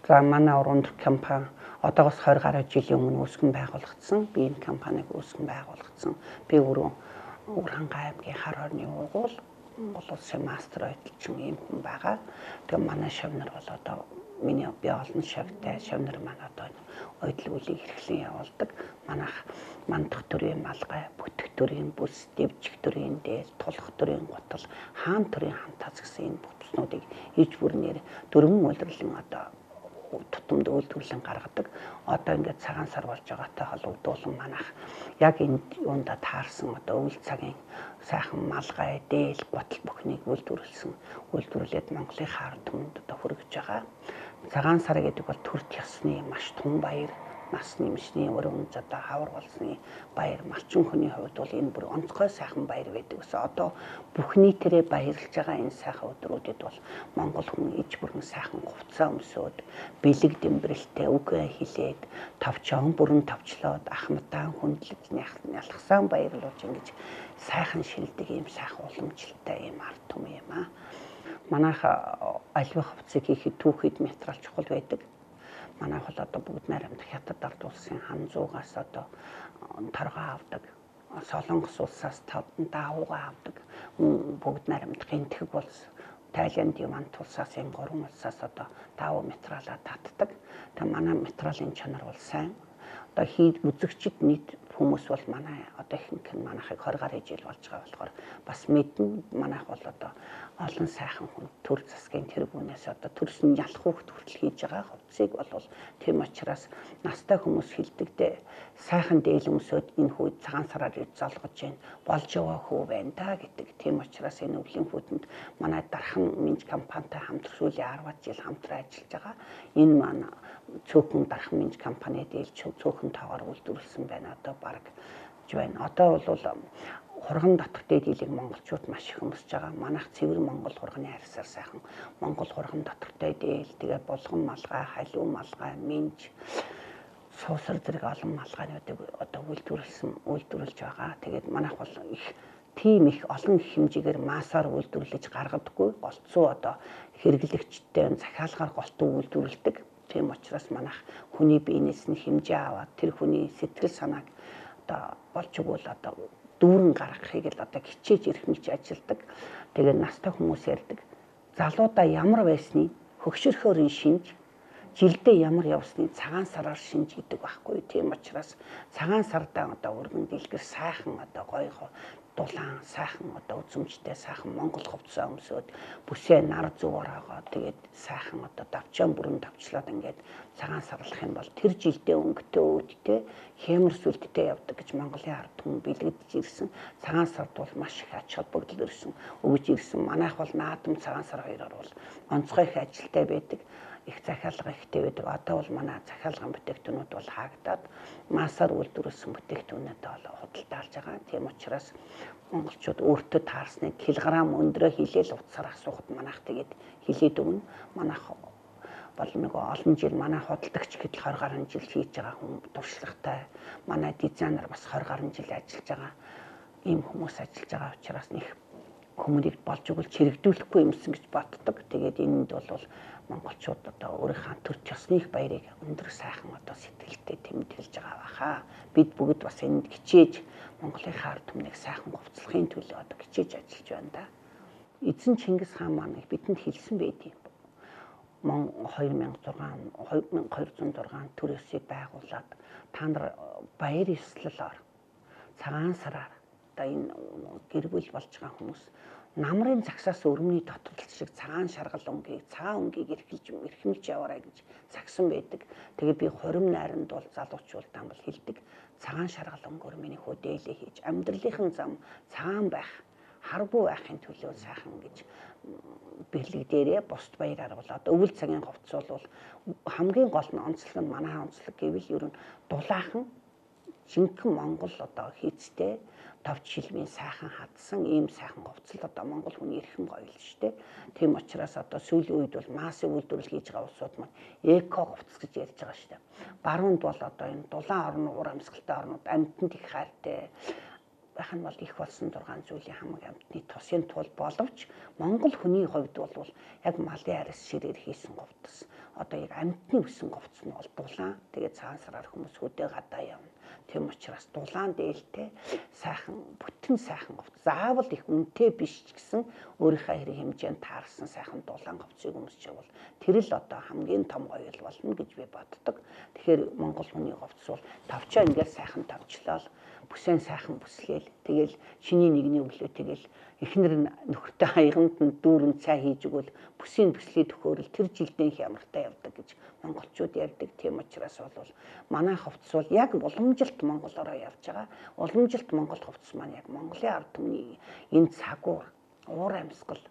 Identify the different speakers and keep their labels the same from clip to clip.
Speaker 1: За манай уран компани одоогоос 20 гаруй жилийн өмнө үүсгэн байгуулагдсан. Би энэ компанийг үүсгэн байгуулагдсан. Би өөрөө Өвөрхангай аймгийн хар хорны уугуул Монгол улсын мастер оюутчин ийм хүн байгаа. Тэгээ манай шавнар бол одоо миний би олон шавтай шавнар маань одоо оюутлын үлийг хэрэглэн явуулдаг. Манайх мандах төрийн малгай, бүтэх төрийн бүс, дэвжих төрийн дээл, тулах төрийн гутал, хаан төрийн хамтаас гэсэн энэ бүтснүүдийг иж бүрнээр дөрвөн улирлын одоо тутамд үйлдвэрлэн гаргадаг. Одоо ингээд цагаан сар болж байгаатай холбогдуулан манайх яг энэ юунда таарсан одоо өвөл цагийн сайхан малгай, дээл, гутал бүхнийг үйлдвэрлэсэн. Үйлдвэрлээд Монголын хаар түмэнд одоо хүргэж байгаа. Цагаан сар гэдэг бол төрт ясны маш том баяр, нас нэмшний өрөөнд одоо хавар болсны баяр, малчин хүний хувьд бол энэ бүр онцгой сайхан баяр байдаг гэсэн. Одоо бүх нийтээрээ баярлж байгаа энэ сайхан өдрүүдэд бол монгол хүн иж бүрэн сайхан хувцас өмсөөд, бэлэг дэмбэрэлтэй үгээ хилээд, товчоон бүрэн товчлоод, ахмадаа хүндлэж нялхсан баярлуулж ингэж сайхан шилдэг ийм сайхан уламжлалтай ийм ард түмэн юм аа. Манайх аливаа хувцсыг хийхэд түүхэд материал чухал байдаг. Манайх бол одоо бүгд найрамдах Хятад ард улсын Ханзуугаас одоо торгоо авдаг, Солонгос улсаас даавуугаа авдаг, бүгд найрамдах Энтхэг улс, Тайланд, Мант улсаас энэ гурван улсаас одоо даавуу материалаа татдаг. Тэгээ манай материалын чанар бол сайн. Одоо хий үзэгчид нийт хүмүүс бол манай одоо ихэнх нь манайхыг 20 гаруй жил болж байгаа болохоор бас мэднэ. Манайх бол одоо олон сайхан хүн төр засгийн тэргүүнээс одоо төрсөн ялах хүүхд хүртэл хийж байгаа хувцсыг бол тийм учраас настай хүмүүс хэлдэг дээ. Сайхан дээл өмсөөд энэ хүү цагаан сараар ирж золгож байна. Болж яваа хүү байна да гэдэг. Тийм учраас энэ өвлийн хүүтэнд манай Дархан Минж компанитай хамтрах сүүлийн 10 жил хамтран ажиллаж байгаа. Энэ маань цөөхөн Дархан Минж компани дээл цөөхөн тоогоор үйлдвэрлэсэн байна. Одоо бараг байна. Одоо бол хурган дотор дээдийлийг монголчууд маш их өмсөж байгаа. Манайх цэвэр монгол хурганы арьсаар сайхан монгол хурган дотортой дээл, тэгээ булган малгай, халиу малгай, минж, суусар зэрэг олон малгайнуудыг одоо үйлдвэрлэж байгаа. Тэгээд манайх бол их тийм их олон хэмжээгээр массаар үйлдвэрлэж гаргадаггүй. Голцоо одоо хэрэглэгчтэй захиалгаар голтуу үйлдвэрлэдэг. Тийм учраас манайх хүний биенээс нь хэмжээ аваад тэр хүний сэтгэл санааг одоо болж өгвөл одоо дүүрэн гаргахыг л одоо хичээж эрхэмлж ажилдаг. Тэгээ настай хүмүүс ярьдаг. Залуудаа ямар байсны хөгшөрхөөрийн шинж, жилдээ ямар явсны цагаан сараар шинж гэдэг байхгүй. Тийм учраас цагаан сардаа одоо өргөн дэлгэр сайхан одоо гоё дулаан сайхан одоо үзэмжтэй сайхан монгол хувцас өмсөөд бүсээ нар зүг ороогоо тэгээд сайхан одоо давчаан бүрэн давчлаад ингээд цагаан сарлах юм бол тэр жилдээ өнгөтэй өөдтэй хямар сүлдтэй явдаг гэж Монголын ард түмэн бэлэгдэж ирсэн. Цагаан сард бол маш их ач холбогдол ирсэн, өгж ирсэн. Манайх бол наадам цагаан сар хоёроор бол онцгой их ажилтай байдаг. Их захиалга ихтэй байдаг. Одоо бол манай захиалгын бүтээгдэхүүнүүд бол хаагдаад массаар үйлдвэрлэсэн бүтээгдэхүүнүүд бол худалдаалж байгаа. Тийм учраас монголчууд өөртөө таарсныг килограмм өндрөө хилээл утсаар асуухад манайх тэгээд хилээд өгнө. Манайх бол нөгөө олон жил манай худалдагч гэтэл 20 гаруй жил хийж байгаа хүн туршлагатай. Манай дизайнер бас 20 гаруй жил ажиллаж байгаа. Ийм хүмүүс ажиллаж байгаа учраас нэг хүмүүнийг болж өгвөл чирэгдүүлэхгүй юмсан гэж боддог. Тэгээд энэнд бол монголчууд одоо өөрийнхөө төр ёсны их баярыг өндөр сайхан одоо сэтгэлтэй тэмдэглэж байгаа баха. Бид бүгд бас энд хичээж Монголын ард түмнийг сайхан хувцлахын төлөө одоо хичээж ажиллаж байна да. Эзэн Чингис хаан маань бидэнд хэлсэн байдیں۔ Мон 2006 2206 төр ёсыг байгуулад та нар баяр ёслолоор цагаан сараар одоо энэ гэр бүл болж байгаа хүмүүс намрын загсаас өрмөний доторл шиг цагаан шаргал өнгийг цагаан өнгийг эрхэмлж яваарай гэж загсан байдаг. Тэгээ би хурим найранд бол залуучуудаа бол хэлдэг. Цагаан шаргал өнгөөр миний хөө дээлээ хийж амьдралынхын зам цагаан байх, харгу байхын төлөө сайхан гэж бэлэг дээрээ бусд баяраар бол одоо өвөл цагийн хувцас бол хамгийн гол нь онцлог нь манай онцлог гэвэл ер нь дулаахан жинхэнэ монгол одоо хийцтэй товч шилмийн сайхан хадсан ийм сайхан хувцал одоо монгол хүний эрхэм гоё л шүү дээ. Тийм учраас одоо сүүлийн үед бол массын үйлдвэрлэл хийж байгаа улсууд маань эко хувцас гэж ярьж байгаа шүү дээ. Баруунд бол одоо энэ дулаан орн, уур амьсгалтай орнууд амьтанд их хайртай, байх нь бол их болсон 6 зүйлийн хамаг амьтны тусын тул боловч Монгол хүний хувьд бол яг малын арьс ширээр хийсэн хувцас, одоо яг амьтны өсөн хувцас нь бол дулаан. Тэгээд цагаан сараар хүмүүс хөдөө гадаа явна. Тийм учраас дулаан дээлтэй сайхан бүтэн сайхан хувцас. Заавал их үнэтэй биш ч гэсэн өөрийнхөө хэрэг хэмжээнд таарсан сайхан дулаан хувцсыг өмсч явбал тэр л одоо хамгийн том гоёл болно гэж би боддог. Тэгэхээр Монгол хүний хувцас бол товчоо ингээд сайхан товчлоо, бүсэн сайхан бүслээл, тэгэл шинийн нэгний өглөө тэгэл эхнэр нь нөхөртэй хаяганд нь дүүрэн цай хийж өгвөл бүсийн бүслээ төхөөрөл тэр жилдээ хямартай явдаг гэж монголчууд ярьдаг. Тийм учраас бол манай хувцас бол яг уламжилт монголороо явж байгаа. Уламжилт монгол хувцас маань яг Монголын ард түмний энэ цагуур, уур амьсгал,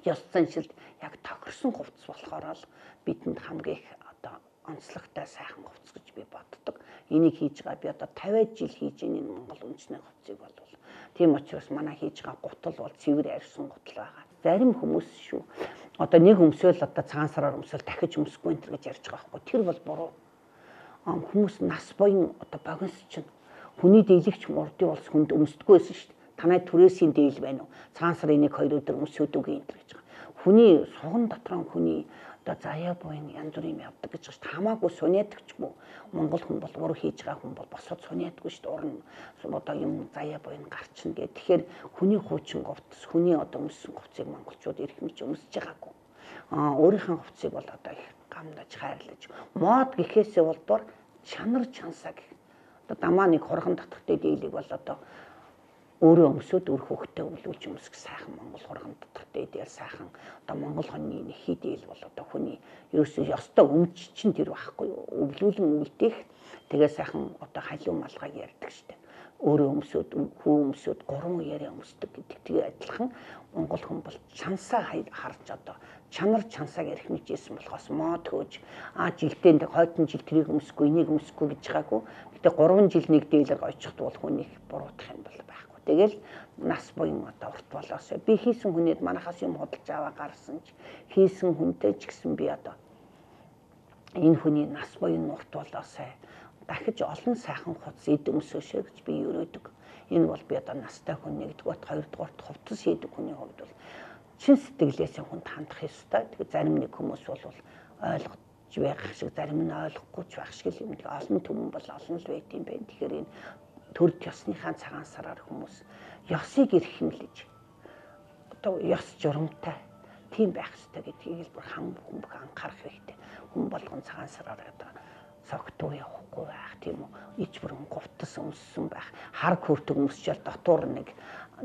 Speaker 1: ёс заншилд яг тохирсон хувцас болохоор л бидэнд хамгийн их одоо онцлогтой сайхан хувцас гэж би боддог. Энийг хийж байгаа би одоо 50 жил хийж энэ Монгол үндэсний хувцсыг бол. Тийм учраас манай хийж байгаа гутал бол цэвэр арьсан гутал байгаа. Зарим хүмүүс шүү. Одоо нэг өмсөөл одоо цагаан сараар өмсөөл дахиж өмсөхгүй энэ гэж ярьж байгаа байхгүй. Тэр бол буруу. Хүмүүс нас буян одоо богинос чинь хүний дийлэгч урдын улс хүнд өмсдөггүй байсан шүү дээ. Танай түрээсийн дийл байна уу? Цагаан сарын 1 2 өдөр өмсөөд үгүй энэ гэж байгаа. Хүний суган дотроо хүний одоо заяа буян янз бүрийн юм явдаг гэж байна. Хамаагүй суниадагчгүй. Монгол хүн бол ур хийж байгаа хүн бол босоод суниадаггүй шүү дээ. Ур нь одоо юм заяа буян гарчна гэх. Тэгэхээр хүний хуучин хувцас, хүний одоо өмссөн хувцсыг монголчууд эрхэмж өмсөж байгаагүй. Өөрийнхөө хувцсыг бол одоо их гамнаж хайрлаж, мод гэхээсээ болдоор чанар чансаа гэх. Одоо дамаа нэг хурган татахтай дийлийг бол одоо өөрөө өмсөд үр хөвгтөө өвлүүлж өмсөх сайхан Монгол хурган татахтай дийл сайхан одоо Монгол хоньны нэхий дийл бол одоо хүний ерөөсөө ёстой өмч чинь тэр байхгүй юу? Өвлүүлэн үлдээх тэгээ сайхан одоо халиу малгайг ярьдаг штэ. Өөрөө өмсөд хүү өмсөд гурван үеэрээ өмсдөг гэдэг. Тэгээ адилхан Монгол хүн бол чансаа харж одоо чанар чансааг эрхмэж исэн болохоос мод хөөж жилдээ хойтон жил тэрийг өмсөхгүй энийг өмсөхгүй гэж байгаагүй. Гэтэ 3 жил нэг дээлэр очихд бол хүнийг буруутгах юм бол байхгүй. Тэгэл нас буян одоо урт болоосоо би хийсэн хүнээд манахаас юм худалж аваа гарсан ч хийсэн хүнтэй ч гэсэн би одоо энэ хүний нас буян урт болоосоо дахиж олон сайхан хувцас эд өмсөөшөө гэж би өрөөдөг. Энэ бол би одоо настай хүн нэгдүгээрт, хоёрдугаарт хувцас хийдэг хүний хувьд бол чин сэтгэлээсээ хүнд хандах ёстой. Тэгээ зарим нэг хүмүүс бол ойлгож байх шиг, зарим нь ойлгохгүй ч байх шиг юм. Тэгээ олон түмэн бол олон л байт юм байна. Тэгэхээр энэ төрд ёсныхаа цагаан сараар хүмүүс ёсыг эрхэмлэж одоо ёс журамтай тийм байх ёстой гэдгийг л бүр хам хүн бүх анхаарах хэрэгтэй. Хүн болгон цагаан сараар одоо согтуу явахгүй байх, тийм үү? Ич бүрэн гутас өмссөн байх. Хар хүртэг өмсчээл дотуур нэг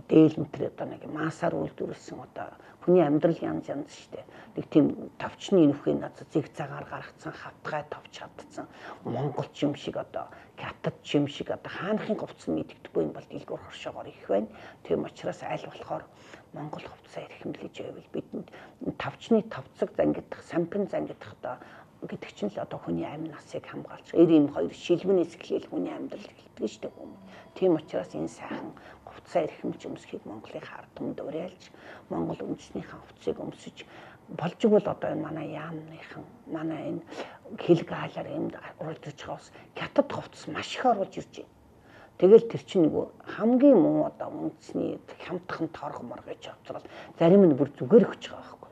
Speaker 1: дээлмтэр одоо нэг маасаар үйлдвэрлэсэн одоо хүний амьдрал янз янз штэ. Нэг тийм товчны нөхөө над зэг цагаар гаргацсан хавтгай товч хавтцсан монголч юм шиг одоо хятад юм шиг одоо хаанхын хувцас мэддэггүй юм бол дэлгүүр хоршоогоор их байна. Тийм учраас аль болохоор Монгол хувцасаа эрхэмлэж байвал бидэнд товчны товцог зангидах, сампин зангидах одоо гэдэг чинь л одоо хүний амь насыг хамгаалж 92 шилбэнээс эхлээл хүний амьдрал эхэлдэг шүү дээ хүмүүс. Тийм учраас энэ сайхан хувцасаа эрхэмж өмсөхийг Монголын ард түмэнд уриалж, Монгол үндэснийхээ хувцсыг өмсөж болж игэл одоо энэ манай яамныхан, манай энэ хилэг аалаар энд оруулж ирж байгаа ус хятад хувцас маш их оруулж ирж байна. Тэгэл тэр чинь нөгөө хамгийн муу одоо үндэсний хямдхан торго моргож авцрал зарим нь бүр зүгээр өгч байгаа байхгүй.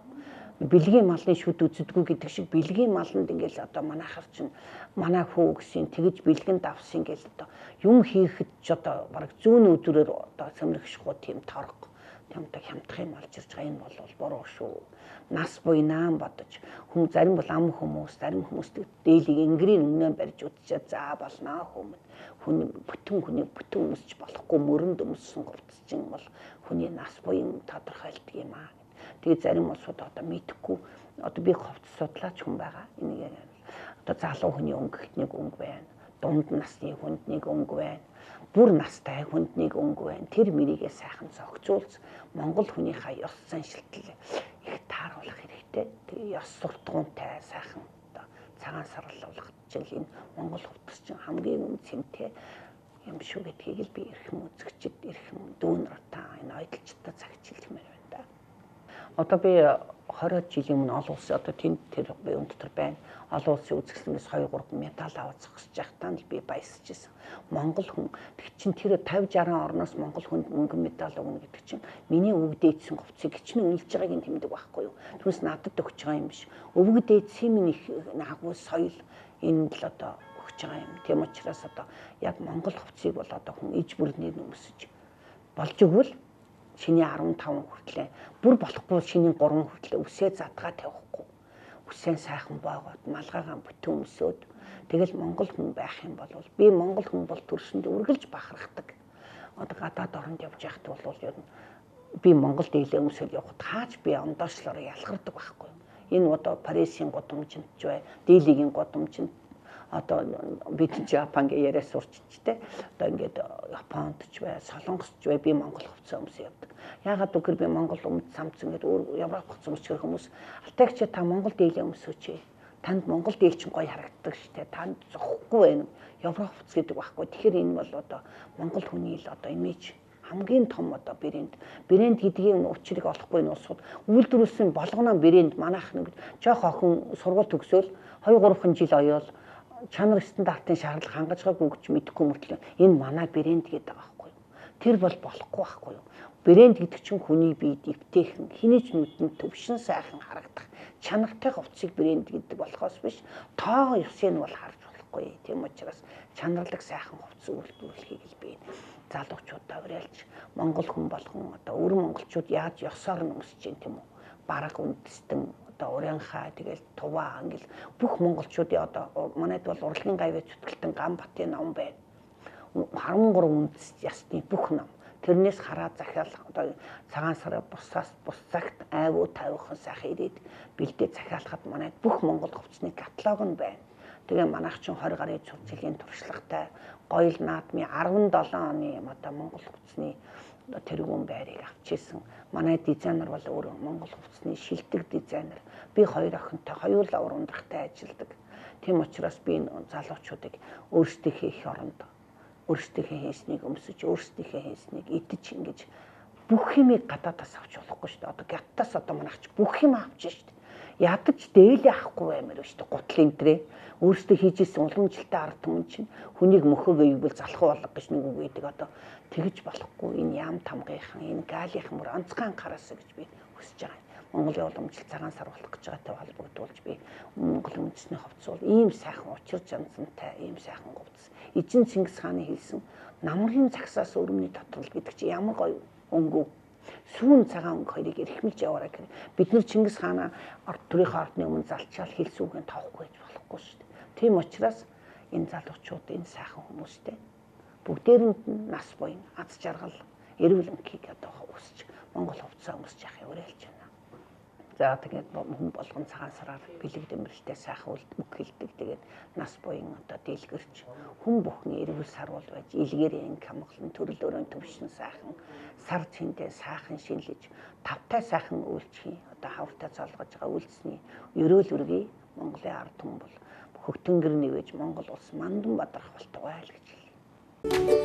Speaker 1: Бэлгийн малны шүд үзэдгүй гэдэг шиг бэлгийн маланд ингээл одоо манайхаар чинь манай хүү гэсэн тэгж бэлгэнд авсан ингээл одоо юм хийхэд ч одоо бараг зүүн өдрөөр одоо сэмрэгшгүй тийм торго тийм одоо хямдах юм олж ирж байгаа. Энэ бол буруу шүү. Нас буйнаан бодож хүн зарим бол ам хүмүүс, зарим хүмүүс дээлийг энгэрийн өмнөө барьж үзчихэд за болноо хүмүүн. Хүн бүтэн хүний бүтэн өмсч болохгүй мөрөнд өмссөн хувцас чинь бол хүний нас буян тодорхойлдог юм аа. Тэгээ зарим улсууд одоо мэдэхгүй одоо би хувцас судлаач хүн байгаа. Энийг одоо залуу хүний өнгө нэг өнгө байна. Дунд насны хүнд нэг өнгө байна. Бүр настай хүнд нэг өнгө байна. Тэр мэрийгээ сайхан зохицуулж Монгол хүнийхээ ёс заншилтал их тааруулах хэрэгтэй. Тэгээ ёс суртахуунтай сайхан одоо цагаан сарлуулах чинь энэ Монгол хувцас чинь хамгийн үн цэнтэй юм шүү гэдгийг л би эрхэм үзэгчид, эрхэм дүүнэртаа энэ ойдолчтой цагч хэлмээр байна да. Одоо би 20 жилийн өмнө олон улсын одоо тэнд тэр юун дотор байна. Олон улсын үзэсгэлэнгээс 2 3 медаль аваад зогсож байхдаа л би баясаж ирсэн. Монгол хүн тэг чин тэр 50 60 орноос монгол хүнд мөнгөн медаль өгнө гэдэг чинь миний өвөг дээдсэн хувцсыг хичнээн үнэлж байгааг нь тэмдэг байхгүй юу. Түүнээс надад өгч байгаа юм биш. Өвөг дээдсийн минь их агуу соёл энд л одоо өгч байгаа юм. Тийм учраас одоо яг монгол хувцсыг бол одоо хүн иж бүрнээр нь өмсөж болж өгвөл шиний 15 хүртлээ бүр болохгүй шиний 3 хүртлээ үсээ задгаа тавихгүй. Үсээ сайхан боогоод малгайгаа бүтэн өмсөөд тэгэл монгол хүн байх юм бол би монгол хүн бол төрсөнд үргэлж бахархдаг. Одоо гадаад оронд явж байхад бол ер нь би монгол дээлээ өмсөд явхад хаач би ондоошлоор ялгардаг байхгүй. Энэ одоо Парисын гудамжинд ч бай, Делигийн гудамжинд одоо бид Японгийн яриа сурчиж тэ одоо ингээд Японд ч бай, Солонгост ч бай би монгол хувцас өмсөө явдаг. Яагаад гэвэл би монгол өмд самц ингээд өөр Европ хувцас өмсөх хүмүүс алтайгч та монгол дээлээ өмсөөч. Танд монгол дээл чинь гоё харагддаг штэ. Танд зохгүй байна. Европ хувцас гэдэг байхгүй. Тэгэхээр энэ бол одоо монгол хүний л одоо имиж хамгийн том одоо брэнд. Брэнд гэдгийн учрыг олохгүй энэ улсууд үйлдвэрлэсэн болгоно брэнд манайх нэг жоох охин сургууль төгсөөл 2 3 жил оёол чанар стандартын шаардлага хангаж байгаагүй гэж мэдэхгүй мөртлөө энэ манай брэнд гэдэг байгаа байхгүй юу. Тэр бол болохгүй байхгүй юу. Брэнд гэдэг чинь хүний биед эвтэйхэн, хэний ч нүдэнд төвшин сайхан харагдах чанартай хувцсыг брэнд гэдэг болохоос биш тоо ёсыг нь бол харж болохгүй. Тийм учраас чанарлаг сайхан хувцас үйлдвэрлэхийг л би залуучуудаа уриалж монгол хүн болгон одоо өвөр монголчууд яаж ёсоор нь өмсөж юм тийм үү. Бараг үндэстэн одоо Урянхай тэгэл Туваа ингээл бүх монголчуудын одоо манайд бол урлагийн гавьяа зүтгэлтэн Ганбатын ном байна. 13 үндэс ясны бүх ном. Тэрнээс хараа захиал одоо цагаан сараа бусаас бус цагт айвуу тавихан сайхан ирээд бэлдээ захиалахад манайд бүх монгол хувцсны каталог нь байна. Тэгээ манайх чинь 20 гаруй жилийн туршлагатай гоёл наадмын 17 оны одоо монгол хувцсны тэргүүн байрыг авч ирсэн. Манай дизайнер бол өөрөө монгол хувцсны шилдэг дизайнер. Би хоёр охинтой хоёулаа ур ундрахтай ажилладаг. Тийм учраас би энэ залуучуудыг өөрсдийнхээ эх оронд өөрсдийнхээ хийснийг өмсөж, өөрсдийнхээ хийснийг идэж ингэж бүх юмыг гадаадаас авч болохгүй шүү дээ. Одоо гятаас одоо манайх ч бүх юм авч шүү дээ. Ядаж дээлээ авахгүй баймаар шүү дээ. Гутал энтрээ өөрсдөө хийж исэн уламжлалтай ард түмэн чинь хүнийг мөхөг өвөл залхуу болго гэж нэг үг байдаг. Одоо тэгж болохгүй. Энэ ям тамгийнхан, энэ гаалийнхан бүр онцгой анхаараасаа гэж би хүсэж байгаа юм. Монголын уламжлалт цагаан сар болох гэж байгаатай холбогдуулж би Монгол үндэсний хувцас бол ийм сайхан учир жанцантай, ийм сайхан хувцас. Эжин Чингис хааны хэлсэн намрын загсаас өрөмний дотрол гэдэг чинь ямар гоё өнгө. Сүүн цагаан өнгө хоёрыг эрхмэлж яваарай гэх. Бид нар Чингис хаанаа ард төрийнхөө ордны өмнө залчаал хэлсэн үгийг тоохгүй гэж болохгүй шүү дээ. Тийм учраас энэ залуучууд энэ сайхан хүмүүстэй бүгдээрэнд нь нас буян, аз жаргал, эрүүл мэндийг одоо хүсэж Монгол хувцас өмсөж яхах уриалж байна. За тэгээд хүн болгон цагаан сараар бэлэг дэмрэлтэй сайхан үг хэлдэг. Тэгээд нас буян одоо дэлгэрч хүн бүхний эрүүл саруул байж илгээр инг хамглан төрөл өрөөнд төвшин сайхан сар цэндээ сайхан шинэлж тавтай сайхан үйлчхий одоо хавртай цолгож байгаа үйлсний ерөөл өргөе Монголын ард түмэн бол хөгтөнгөр нэвэж Монгол улс мандан бадрах болтугай л гэж хэлье.